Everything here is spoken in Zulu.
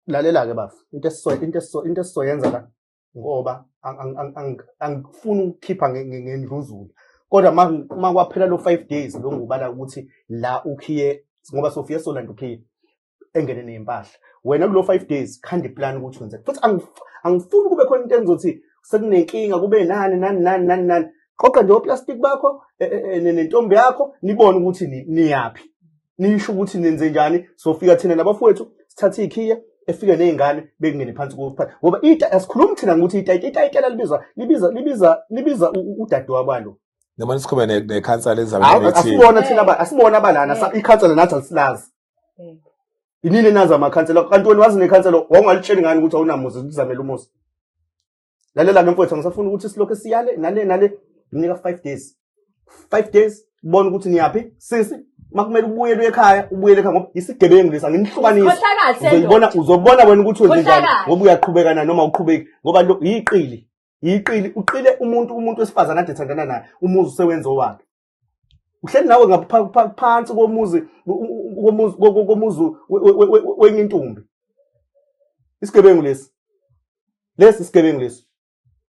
Lalela-ke bafo, into esizoyenza la ngoba angifuni ukukhipha ngendluzula kodwa uma kwaphela lo 5 days lo ngubala ukuthi la ukhiye ngoba sofike solanda ukhiye engene ney'mpahla wena kulo 5 days khanda iplan ukuthi wenze futhi angifuni kube khona into engizothi sekunenkinga kube nani nani nani nani nani. Qoqa nje oplastic bakho nentombi yakho, nibone ukuthi niyaphi, nisho ukuthi nenze njani. Sofika thina nabafowethu sithathe ikhiye efike ney'ngane bekungene phansi kophansi ngoba asikhulumi thina ngokuthi itayitela libiza libiza libiza libiza udadewabo walo. Noma nisikhulume nekhansela ezabelweni ethile. Asibona thina asibona abalana ikhansela nathi alisilazi. Inini nazi amakhansela? Kanti wena wazi nekhansela, wawungalitsheli ngani ukuthi awunamuzi, uzamele umuzi? Lalela-ke mfowethu, angisafuni ukuthi silokhu siyale nale nale. Nginika 5 days, 5 days, ubone ukuthi niyaphi. Sisi, uma kumele ubuyele uye ekhaya, ubuyele ekhaya ngoba isigebengu lesi, anginihlukanisi. Khohlakali Uzoyibona. Sendoda. Uzobona wena ukuthi wenze njani. Khohlakali. Ngoba uyaqhubeka na noma uqhubeki, ngoba lo yiqili, yiqili, uqile umuntu wesifazane ade ethandana naye, umuzi usewenza owakhe, uhleli nawe ngaphansi komuzi wenye intombi. Isigebengu lesi, lesi isigebengu lesi.